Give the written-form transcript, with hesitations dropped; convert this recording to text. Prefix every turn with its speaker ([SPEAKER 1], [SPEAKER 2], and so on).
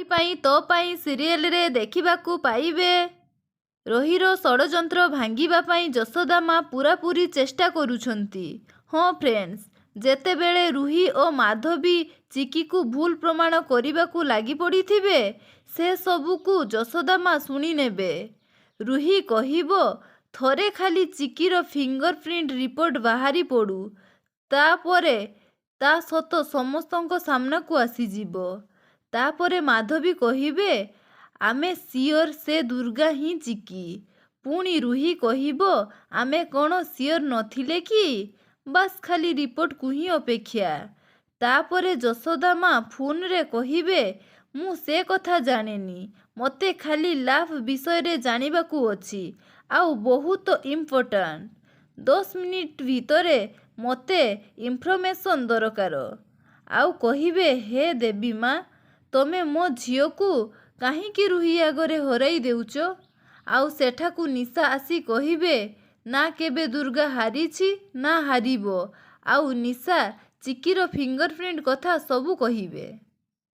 [SPEAKER 1] ପାଇଁ ତୋ ପାଇଁ ସିରିଏଲରେ ଦେଖିବାକୁ ପାଇବେ, ରୋହିର ଷଡ଼ଯନ୍ତ୍ର ଭାଙ୍ଗିବା ପାଇଁ ଯଶୋଦା ମା ପୂରାପୂରି ଚେଷ୍ଟା କରୁଛନ୍ତି। ହଁ ଫ୍ରେଣ୍ଡସ୍, ଯେତେବେଳେ ରୁହି ଓ ମାଧବୀ ଚିକିକୁ ଭୁଲ ପ୍ରମାଣ କରିବାକୁ ଲାଗିପଡ଼ିଥିବେ, ସେସବୁକୁ ଯଶୋଦା ମା ଶୁଣିନେବେ। ରୁହି କହିବ, ଥରେ ଖାଲି ଚିକିର ଫିଙ୍ଗର ପ୍ରିଣ୍ଟ ରିପୋର୍ଟ ବାହାରି ପଡ଼ୁ, ତା'ପରେ ତା ସତ ସମସ୍ତଙ୍କ ସାମ୍ନାକୁ ଆସିଯିବ। ତା'ପରେ ମାଧବୀ କହିବେ, ଆମେ ସିଓର ସେ ଦୁର୍ଗା ହିଁ ଚିକି। ପୁଣି ରୁହି କହିବ, ଆମେ କ'ଣ ସିଓର ନଥିଲେ କି? ବାସ୍, ଖାଲି ରିପୋର୍ଟକୁ ହିଁ ଅପେକ୍ଷା। ତା'ପରେ ଯଶୋଦା ମା ଫୋନରେ କହିବେ, ମୁଁ ସେ କଥା ଜାଣେନି, ମୋତେ ଖାଲି ଲାଭ୍ ବିଷୟରେ ଜାଣିବାକୁ ଅଛି, ଆଉ ବହୁତ ଇମ୍ପୋର୍ଟାଣ୍ଟ। 10 ମିନିଟ୍ ଭିତରେ ମୋତେ ଇନଫର୍ମେସନ୍ ଦରକାର। ଆଉ କହିବେ, ହେ ଦେବୀ ମା, ତମେ ମୋ ଝିଅକୁ କାହିଁକି ରୁହି ଆଗରେ ହରାଇ ଦେଉଛ? ଆଉ ସେଠାକୁ ନିଶା ଆସି କହିବେ, ନା କେବେ ଦୁର୍ଗା ହାରିଛି ନା ହାରିବ। ଆଉ ନିଶା ଚିକିର ଫିଙ୍ଗର ପ୍ରିଣ୍ଟ କଥା ସବୁ କହିବେ।